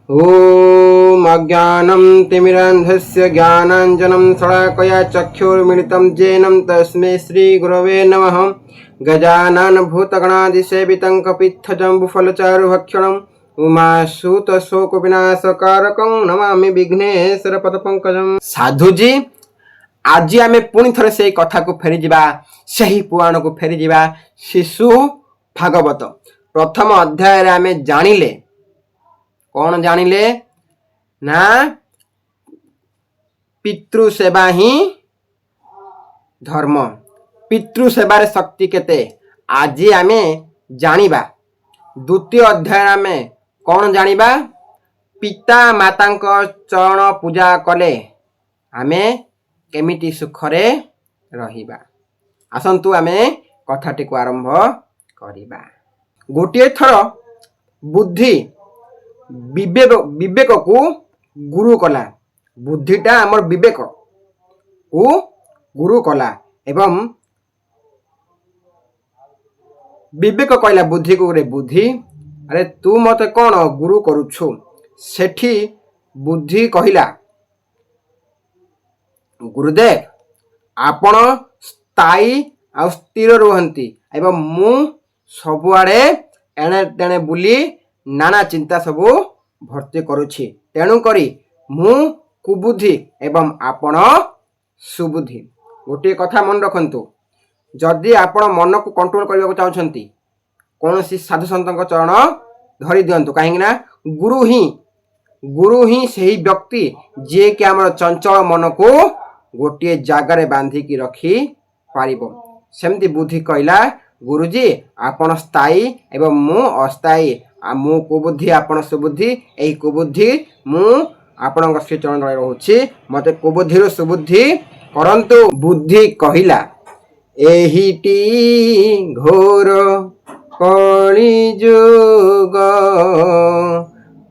ॐ अज्ञानं तिमिरान्धस्य ज्ञानाञ्जनं शलाकया चक्षुर्मिलितं येन तस्मै श्रीगुरवे नमः। गजाननभूतगणादिसेवितं कपित्थजम्बुफलचारुभक्षणम् ଉମାସୁତଶୋକବିନାଶକାରକଂ ନମାମି ବିଘ୍ନେଶ୍ୱର ପଦପଙ୍କଜମ୍। ସାଧୁଜୀ, ଆଜି ଆମେ ପୁଣି ଥରେ ସେଇ କଥାକୁ ଫେରିଯିବା, ସେହି ପୁରାଣକୁ ଫେରିଯିବା, ଶିଶୁ ଭାଗବତ। ପ୍ରଥମ ଅଧ୍ୟାୟରେ ଆମେ ଜାଣିଲେ, କ'ଣ ଜାଣିଲେ ନା ପିତୃ ସେବା ହିଁ ଧର୍ମ, ପିତୃ ସେବାରେ ଶକ୍ତି କେତେ ଆଜି ଆମେ ଜାଣିବା। ଦ୍ୱିତୀୟ ଅଧ୍ୟାୟରେ ଆମେ କ'ଣ ଜାଣିବା? ପିତା ମାତାଙ୍କ ଚରଣ ପୂଜା କଲେ ଆମେ କେମିତି ସୁଖରେ ରହିବା। ଆସନ୍ତୁ, ଆମେ କଥାଟିକୁ ଆରମ୍ଭ କରିବା। ଗୋଟିଏ ଥର ବୁଦ୍ଧି ବିବେକକୁ ଗୁରୁ କଲା। ବୁଦ୍ଧିଟା ଆମର ବିବେକକୁ ଗୁରୁ କଲା ଏବଂ ବିବେକ କହିଲା ବୁଦ୍ଧିକୁ, "ରେ ବୁଦ୍ଧି, ଆରେ ତୁ ମତେ କ'ଣ ଗୁରୁ କରୁଛୁ?" ସେଠି ବୁଦ୍ଧି କହିଲା, "ଗୁରୁଦେବ, ଆପଣ ସ୍ଥାୟୀ ଆଉ ସ୍ଥିର ରୁହନ୍ତି ଏବଂ ମୁଁ ସବୁଆଡ଼େ ଏଣେ ତେଣେ ବୁଲି ନାନା ଚିନ୍ତା ସବୁ ଭର୍ତ୍ତି କରୁଛି। ତେଣୁକରି ମୁଁ କୁବୁଦ୍ଧି ଏବଂ ଆପଣ ସୁବୁଦ୍ଧି।" ଗୋଟିଏ କଥା ମନେ ରଖନ୍ତୁ, ଯଦି ଆପଣ ମନକୁ କଣ୍ଟ୍ରୋଲ କରିବାକୁ ଚାହୁଁଛନ୍ତି, କୌଣସି ସାଧୁ ସନ୍ତଙ୍କ ଚରଣ ଧରି ଦିଅନ୍ତୁ। କାହିଁକି ନା ଗୁରୁ ହିଁ ସେହି ବ୍ୟକ୍ତି ଯିଏକି ଆମର ଚଞ୍ଚଳ ମନକୁ ଗୋଟିଏ ଜାଗାରେ ବାନ୍ଧିକି ରଖିପାରିବ। ସେମିତି ବୁଦ୍ଧି କହିଲା, "ଗୁରୁଜୀ, ଆପଣ ସ୍ଥାୟୀ ଏବଂ ମୁଁ ଅସ୍ଥାୟୀ। ଆଉ ମୁଁ କୁବୁଦ୍ଧି, ଆପଣ ସୁବୁଦ୍ଧି। ଏହି କୁବୁଦ୍ଧି ମୁଁ ଆପଣଙ୍କ ଶ୍ରୀଚରଣ ତଳେ ରହୁଛି। ମୋତେ କୁବୁଦ୍ଧିରୁ ସୁବୁଦ୍ଧି କରନ୍ତୁ।" ବୁଦ୍ଧି କହିଲା, "ଏହିଟି ଘୋର କଳିଯୁଗ,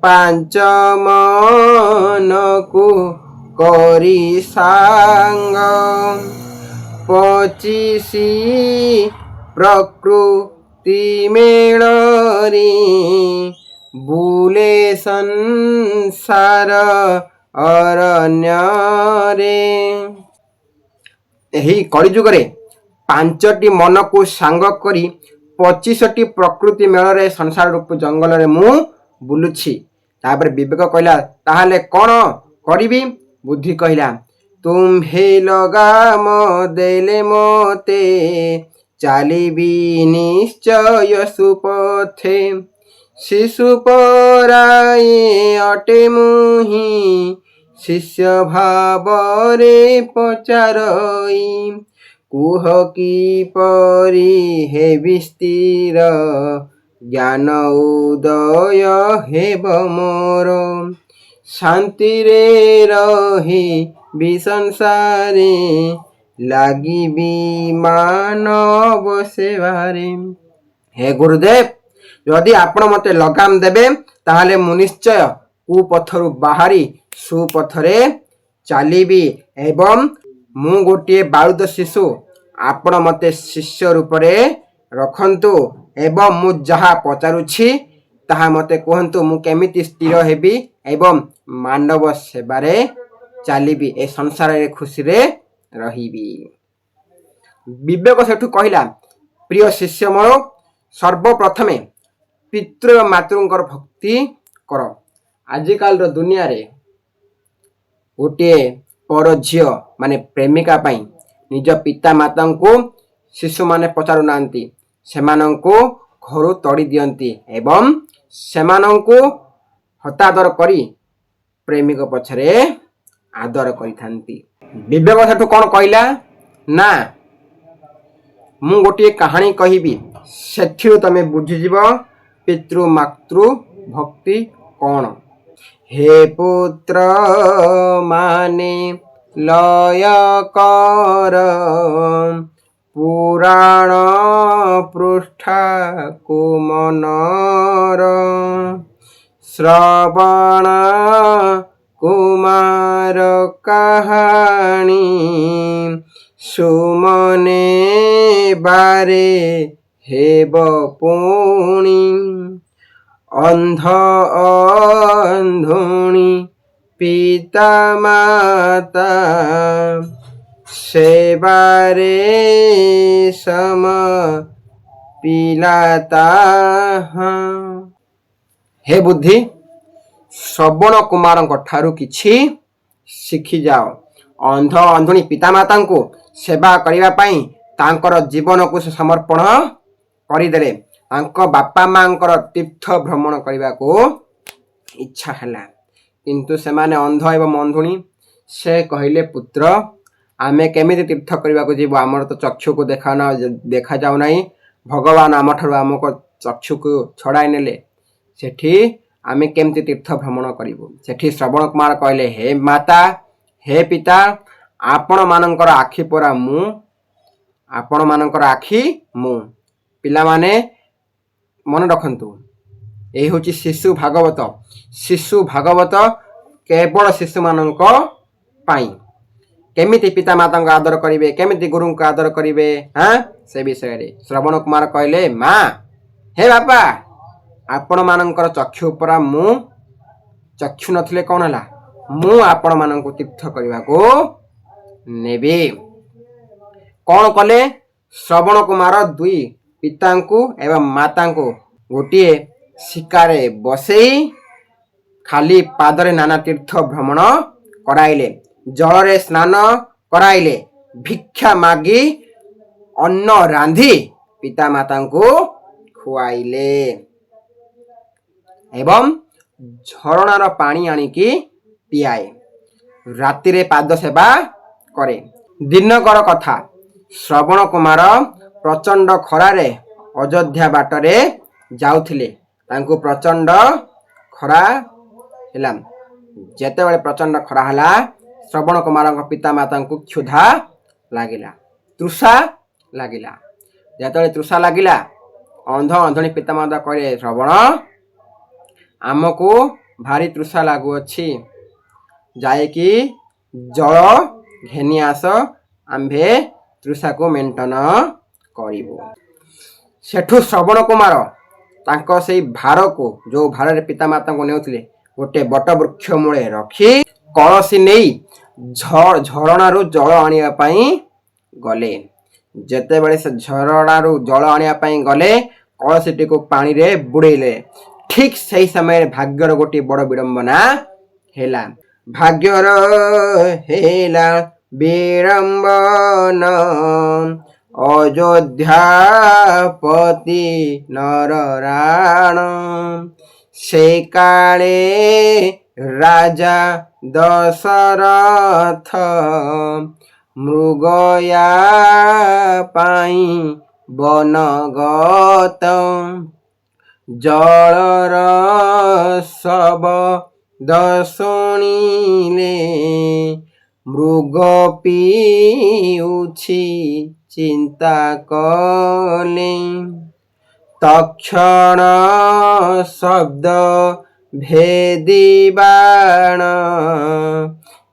ପାଞ୍ଚ ମନକୁ କରି ସାଙ୍ଗ, 25 ପ୍ରକୃତି ମେଳରେ ବୁଲେ ସଂସାର ଅରଣ୍ୟରେ।" ଏହି କଳିଯୁଗରେ ପାଞ୍ଚଟି ମନକୁ ସାଙ୍ଗ କରି 25ଟି ପ୍ରକୃତି ମେଳରେ ସଂସାର ରୂପ ଜଙ୍ଗଲରେ ମୁଁ ବୁଲୁଛି। ତାପରେ ବିବେକ କହିଲା, "ତାହେଲେ କ'ଣ କରିବି?" ବୁଦ୍ଧି କହିଲା, "ତୁମ୍ଭେ ଲଗାମ ଦେଲେ ମତେ ଚାଲିବି ନିଶ୍ଚୟ ସୁପଥେ। ଶିଶୁ ପରାଏ ଅଟେ ମୁହିଁ, ଶିଷ୍ୟ ଭାବରେ ପଚାରଇ। କୁହ କିପରି ହେବି ସ୍ଥିର, ଜ୍ଞାନ ଉଦୟ ହେବ ମୋର। ଶାନ୍ତିରେ ରହି ସଂସାରେ, ଲାଗିବି ମାନବ ସେବାରେ।" ହେ ଗୁରୁଦେବ, ଯଦି ଆପଣ ମୋତେ ଲଗାମ ଦେବେ, ତାହେଲେ ମୁଁ ନିଶ୍ଚୟ କୁପଥରୁ ବାହାରି ସୁପଥରେ ଚାଲିବି ଏବଂ ମୁଁ ଗୋଟିଏ ବାଳୁତ ଶିଶୁ, ଆପଣ ମୋତେ ଶିଷ୍ୟ ରୂପରେ ରଖନ୍ତୁ ଏବଂ ମୁଁ ଯାହା ପଚାରୁଛି ତାହା ମୋତେ କୁହନ୍ତୁ। ମୁଁ କେମିତି ସ୍ଥିର ହେବି ଏବଂ ମାନବ ସେବାରେ ଚାଲିବି, ଏ ସଂସାରରେ ଖୁସିରେ ରହିବି? ବିବେକ ସେଠୁ କହିଲା, "ପ୍ରିୟ ଶିଷ୍ୟ ମୋର, ସର୍ବପ୍ରଥମେ ପିତୃ ଏବଂ ମାତୃଙ୍କର ଭକ୍ତି କର।" ଆଜିକାଲିର ଦୁନିଆରେ ଗୋଟିଏ ପର ଝିଅ ମାନେ ପ୍ରେମିକା ପାଇଁ ନିଜ ପିତା ମାତାଙ୍କୁ ଶିଶୁମାନେ ପଚାରୁନାହାନ୍ତି। ସେମାନଙ୍କୁ ଘରୁ ତଡ଼ି ଦିଅନ୍ତି ଏବଂ ସେମାନଙ୍କୁ ହତାଦର କରି ପ୍ରେମିକ ପଛରେ ଆଦର କରିଥାନ୍ତି। ବିବେକ ସେଠୁ କ'ଣ କହିଲା ନା, "ମୁଁ ଗୋଟିଏ କାହାଣୀ କହିବି, ସେଥିରୁ ତମେ ବୁଝିଯିବ ପିତୃ ମାତୃ ଭକ୍ତି କ'ଣ।" ହେ ପୁତ୍ର ମାନେ ଲୟ କର, ପୁରାଣ ପୃଷ୍ଠାକୁ ମନର। ଶ୍ରବଣ କୁମାର କାହାଣୀ, ସୁମନେ ବାରେ ହେବ ପୁଣି। ଅନ୍ଧ ଅନ୍ଧୁଣୀ ପିତା ମାତା ସେବାରେ ସମ ପିଲା ତାହା। ହେ ବୁଦ୍ଧି, ଶ୍ରବଣ କୁମାରଙ୍କ ଠାରୁ କିଛି ଶିଖିଯାଅ। ଅନ୍ଧ ଅନ୍ଧୁଣୀ ପିତାମାତାଙ୍କୁ ସେବା କରିବା ପାଇଁ ତାଙ୍କର ଜୀବନକୁ ସେ ସମର୍ପଣ କରିଦେଲେ। ତାଙ୍କ ବାପା ମାଙ୍କର ତୀର୍ଥ ଭ୍ରମଣ କରିବାକୁ ଇଚ୍ଛା ହେଲା, କିନ୍ତୁ ସେମାନେ ଅନ୍ଧ ଏବଂ ଅନ୍ଧୁଣୀ। ସେ କହିଲେ, "ପୁତ୍ର, ଆମେ କେମିତି ତୀର୍ଥ କରିବାକୁ ଯିବୁ? ଆମର ତ ଚକ୍ଷୁକୁ ଦେଖାଯାଉ ନାହିଁ। ଭଗବାନ ଆମଠାରୁ ଆମକୁ ଚକ୍ଷୁକୁ ଛଡ଼ାଇ ନେଲେ। ସେଠି ଆମେ କେମିତି ତୀର୍ଥ ଭ୍ରମଣ କରିବୁ?" ସେଠି ଶ୍ରବଣ କୁମାର କହିଲେ, "ହେ ମାତା, ହେ ପିତା, ଆପଣମାନଙ୍କର ଆଖି ପରା ମୁଁ, ଆପଣମାନଙ୍କର ଆଖି ମୁଁ।" ପିଲାମାନେ, ମନେ ରଖନ୍ତୁ, ଏଇ ହେଉଛି ଶିଶୁ ଭାଗବତ। ଶିଶୁ ଭାଗବତ କେବଳ ଶିଶୁମାନଙ୍କ ପାଇଁ। କେମିତି ପିତାମାତାଙ୍କ ଆଦର କରିବେ, କେମିତି ଗୁରୁଙ୍କୁ ଆଦର କରିବେ, ହଁ, ସେ ବିଷୟରେ। ଶ୍ରବଣ କୁମାର କହିଲେ, "ମା, ହେ ବାପା, ଆପଣମାନଙ୍କର ଚକ୍ଷୁ ପରା ମୁଁ। ଚକ୍ଷୁ ନଥିଲେ କ'ଣ ହେଲା? ମୁଁ ଆପଣମାନଙ୍କୁ ତୀର୍ଥ କରିବାକୁ ନେବି।" କ'ଣ କଲେ? ଶ୍ରବଣ କୁମାର ଦୁଇ ପିତାଙ୍କୁ ଏବଂ ମାତାଙ୍କୁ ଗୋଟିଏ ଶିକାରେ ବସେଇ ଖାଲି ପାଦରେ ନାନା ତୀର୍ଥ ଭ୍ରମଣ କରାଇଲେ, ଜଳରେ ସ୍ନାନ କରାଇଲେ, ଭିକ୍ଷା ମାଗି ଅନ୍ନ ରାନ୍ଧି ପିତାମାତାଙ୍କୁ ଖୁଆଇଲେ ଏବଂ ଝରଣାର ପାଣି ଆଣିକି ପିଆଏ, ରାତିରେ ପାଦ ସେବା କରେ। ଦିନକର କଥା, ଶ୍ରବଣ କୁମାର ପ୍ରଚଣ୍ଡ ଖରାରେ ଅଯୋଧ୍ୟା ବାଟରେ ଯାଉଥିଲେ। ତାଙ୍କୁ ପ୍ରଚଣ୍ଡ ଖରା ହେଲା। ଯେତେବେଳେ ପ୍ରଚଣ୍ଡ ଖରା ହେଲା, ଶ୍ରବଣ କୁମାରଙ୍କ ପିତାମାତାଙ୍କୁ କ୍ଷୁଧା ଲାଗିଲା, ତୃଷା ଲାଗିଲା। ଯେତେବେଳେ ତୃଷା ଲାଗିଲା, ଅନ୍ଧ ଅନ୍ଧୁଣୀ ପିତାମାତା କହିଲେ, "ଶ୍ରବଣ, ଆମକୁ ଭାରି ତୃଷା ଲାଗୁଅଛି, ଯାଇକି ଜଳ ଘେନି ଆସ, ଆମ୍ଭେ ତୃଷାକୁ ମେଣ୍ଟନ କରିବୁ।" ସେଠୁ ଶ୍ରବଣ କୁମାର ତାଙ୍କ ସେଇ ଭାରକୁ, ଯୋଉ ଭାରରେ ପିତାମାତାଙ୍କୁ ନେଉଥିଲେ, ଗୋଟେ ବଟ ବୃକ୍ଷ ମୂଳେ ରଖି କଳସୀ ନେଇ ଝରଣାରୁ ଜଳ ଆଣିବା ପାଇଁ ଗଲେ। ଯେତେବେଳେ ସେ ଝରଣାରୁ ଜଳ ଆଣିବା ପାଇଁ ଗଲେ, କଳସୀଟିକୁ ପାଣିରେ ବୁଡ଼େଇଲେ। ଠିକ ସେଇ ସମୟରେ ଭାଗ୍ୟର ଗୋଟିଏ ବଡ଼ ବିଡ଼ମ୍ବନା ହେଲା। ଭାଗ୍ୟର ହେଲା ବିଡ଼ମ୍ବନ, ଅଯୋଧ୍ୟାପତି ନରରାଣ। ସେ କାଳେ ରାଜା ଦଶରଥ ମୃଗୟା ପାଇଁ ବନଗତ। ଜଳର ଶବଦ ଶୁଣିଲେ, ମୃଗ ପିଉଛି ଚିନ୍ତା କଲେ। ତକ୍ଷଣ ଶବ୍ଦ ଭେଦି ବାଣ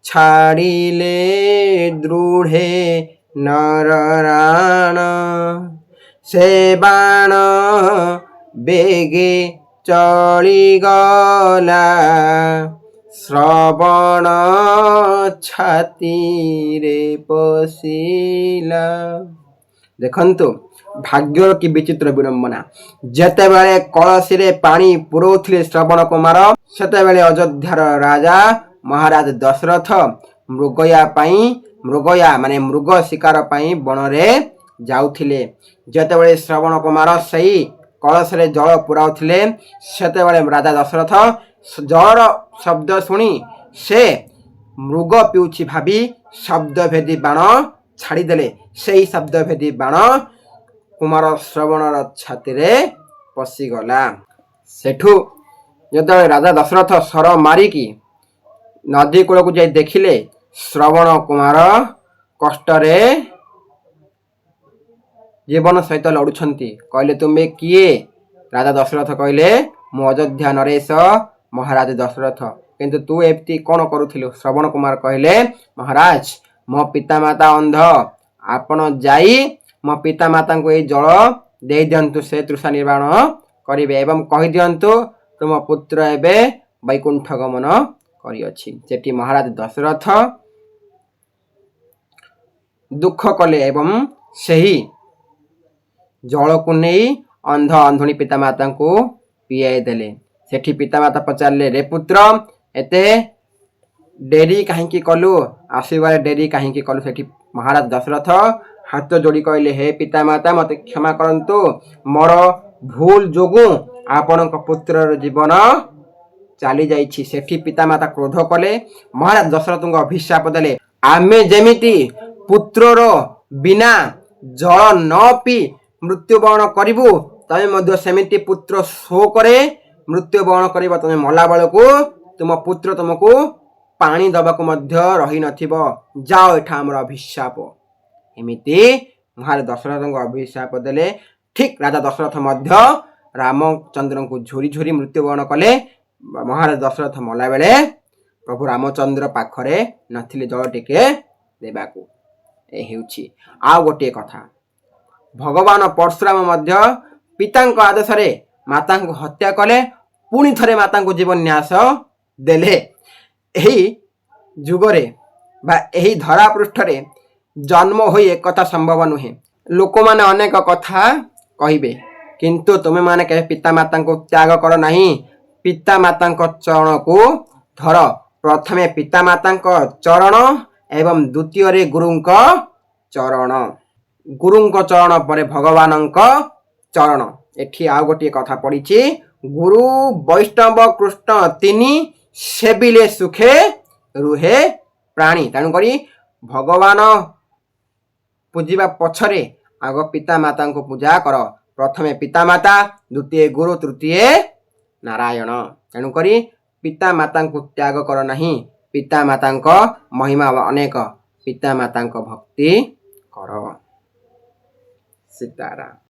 ଛାଡ଼ିଲେ ଦୃଢ଼େ ନରରାଣ। ସେ ବାଣ ବେଗେ ଚଳିଗଲା, ଶ୍ରବଣ ଛାତିରେ ପଶିଲା। ଦେଖନ୍ତୁ, ଭାଗ୍ୟର କି ବିଚିତ୍ର ବିଡ଼ମ୍ବନା! ଯେତେବେଳେ କଳସୀରେ ପାଣି ପୁରଉଥିଲେ ଶ୍ରବଣ କୁମାର, ସେତେବେଳେ ଅଯୋଧ୍ୟାର ରାଜା ମହାରାଜ ଦଶରଥ ମୃଗୟା ପାଇଁ, ମୃଗୟା ମାନେ ମୃଗ ଶିକାର ପାଇଁ ବଣରେ ଯାଉଥିଲେ। ଯେତେବେଳେ ଶ୍ରବଣ କୁମାର ସେଇ କଳସରେ ଜଳ ପୁରାଉଥିଲେ, ସେତେବେଳେ ରାଜା ଦଶରଥ ଜଳର ଶବ୍ଦ ଶୁଣି ସେ ମୃଗ ପିଉଛି ଭାବି ଶବ୍ଦ ଭେଦି ବାଣ ଛାଡ଼ିଦେଲେ। ସେଇ ଶବ୍ଦ ଭେଦି ବାଣ କୁମାର ଶ୍ରବଣର ଛାତିରେ ପଶିଗଲା। ସେଠୁ ଯେତେବେଳେ ରାଜା ଦଶରଥ ଶର ମାରିକି ନଦୀ କୂଳକୁ ଯାଇ ଦେଖିଲେ, ଶ୍ରବଣ କୁମାର କଷ୍ଟରେ ଜୀବନ ସହିତ ଲଢୁଛନ୍ତି। କହିଲେ, "ତୁମେ କିଏ?" ରାଜା ଦଶରଥ କହିଲେ, "ମୁଁ ଅଯୋଧ୍ୟା ନରେଶ ମହାରାଜ ଦଶରଥ। କିନ୍ତୁ ତୁ ଏମିତି କ'ଣ କରୁଥିଲୁ?" ଶ୍ରବଣ କୁମାର କହିଲେ, "ମହାରାଜ, ମୋ ପିତାମାତା ଅନ୍ଧ। ଆପଣ ଯାଇ ମୋ ପିତାମାତାଙ୍କୁ ଏଇ ଜଳ ଦେଇଦିଅନ୍ତୁ, ସେ ତୃଷା ନିବାରଣ କରିବେ ଏବଂ କହିଦିଅନ୍ତୁ ତୁମ ପୁତ୍ର ଏବେ ବୈକୁଣ୍ଠ ଗମନ କରିଅଛି। ସେଠି ମହାରାଜ ଦଶରଥ ଦୁଃଖ କଲେ ଏବଂ ସେହି ଜଳକୁ ନେଇ ଅନ୍ଧ ଅନ୍ଧୁଣୀ ପିତାମାତାଙ୍କୁ ପିଆଇ ଦେଲେ। ସେଠି ପିତାମାତା ପଚାରିଲେ, "ରେ ପୁତ୍ର, ଏତେ ଡେରି କାହିଁକି କଲୁ? ଆସିବାରେ ଡେରି କାହିଁକି କଲୁ?" ସେଠି ମହାରାଜ ଦଶରଥ ହାତ ଯୋଡ଼ି କହିଲେ, "ହେ ପିତାମାତା, ମୋତେ କ୍ଷମା କରନ୍ତୁ। ମୋର ଭୁଲ ଯୋଗୁଁ ଆପଣଙ୍କ ପୁତ୍ରର ଜୀବନ ଚାଲି ଯାଇଛି।" ସେଠି ପିତାମାତା କ୍ରୋଧ କଲେ, ମହାରାଜ ଦଶରଥଙ୍କୁ ଅଭିଶାପ ଦେଲେ, "ଆମେ ଯେମିତି ପୁତ୍ରର ବିନା ଜଳ ନ ପିଇ ମୃତ୍ୟୁବରଣ କରିବୁ, ତମେ ମଧ୍ୟ ସେମିତି ପୁତ୍ର ଶୋକରେ ମୃତ୍ୟୁବରଣ କରିବ। ତମେ ମଲା ବେଳକୁ ତୁମ ପୁତ୍ର ତୁମକୁ ପାଣି ଦେବାକୁ ମଧ୍ୟ ରହିନଥିବ। ଯାଅ, ଏଠା ଆମର ଅଭିଶାପ।" ଏମିତି ମହାରାଜ ଦଶରଥଙ୍କୁ ଅଭିଶାପ ଦେଲେ। ଠିକ୍ ରାଜା ଦଶରଥ ମଧ୍ୟ ରାମଚନ୍ଦ୍ରଙ୍କୁ ଝୁରି ଝୁରି ମୃତ୍ୟୁବରଣ କଲେ। ମହାରାଜ ଦଶରଥ ମଲା ବେଳେ ପ୍ରଭୁ ରାମଚନ୍ଦ୍ର ପାଖରେ ନଥିଲେ ଜଳ ଟିକେ ଦେବାକୁ। ଏ ହେଉଛି ଆଉ ଗୋଟିଏ କଥା। ଭଗବାନ ପରଶୁରାମ ମଧ୍ୟ ପିତାଙ୍କ ଆଦେଶରେ ମାତାଙ୍କୁ ହତ୍ୟା କଲେ, ପୁଣି ଥରେ ମାତାଙ୍କୁ ଜୀବନ ନ୍ୟାସ ଦେଲେ। ଏହି ଯୁଗରେ ବା ଏହି ଧରା ପୃଷ୍ଠରେ ଜନ୍ମ ହୋଇ ଏକଥା ସମ୍ଭବ ନୁହେଁ। ଲୋକମାନେ ଅନେକ କଥା କହିବେ, କିନ୍ତୁ ତୁମେମାନେ କେବେ ପିତାମାତାଙ୍କୁ ତ୍ୟାଗ କର ନାହିଁ। ପିତାମାତାଙ୍କ ଚରଣକୁ ଧର। ପ୍ରଥମେ ପିତାମାତାଙ୍କ ଚରଣ ଏବଂ ଦ୍ୱିତୀୟରେ ଗୁରୁଙ୍କ ଚରଣ। ଗୁରୁଙ୍କ ଚରଣ ପରେ ଭଗବାନଙ୍କ ଚରଣ। ଏଠି ଆଉ ଗୋଟିଏ କଥା ପଡ଼ିଛି, ଗୁରୁ ବୈଷ୍ଣବ କୃଷ୍ଣ ତିନି ସେବିଲେ ସୁଖେ ରୁହେ ପ୍ରାଣୀ। ତେଣୁକରି ଭଗବାନ ପୂଜିବା ପଛରେ ଆଗ ପିତା ମାତାଙ୍କୁ ପୂଜା କର। ପ୍ରଥମେ ପିତାମାତା, ଦ୍ୱିତୀୟ ଗୁରୁ, ତୃତୀୟ ନାରାୟଣ। ତେଣୁକରି ପିତା ମାତାଙ୍କୁ ତ୍ୟାଗ କର ନାହିଁ। ପିତା ମାତାଙ୍କ ମହିମା ଅନେକ। ପିତା ମାତାଙ୍କ ଭକ୍ତି କର। ସୀତାରାମ।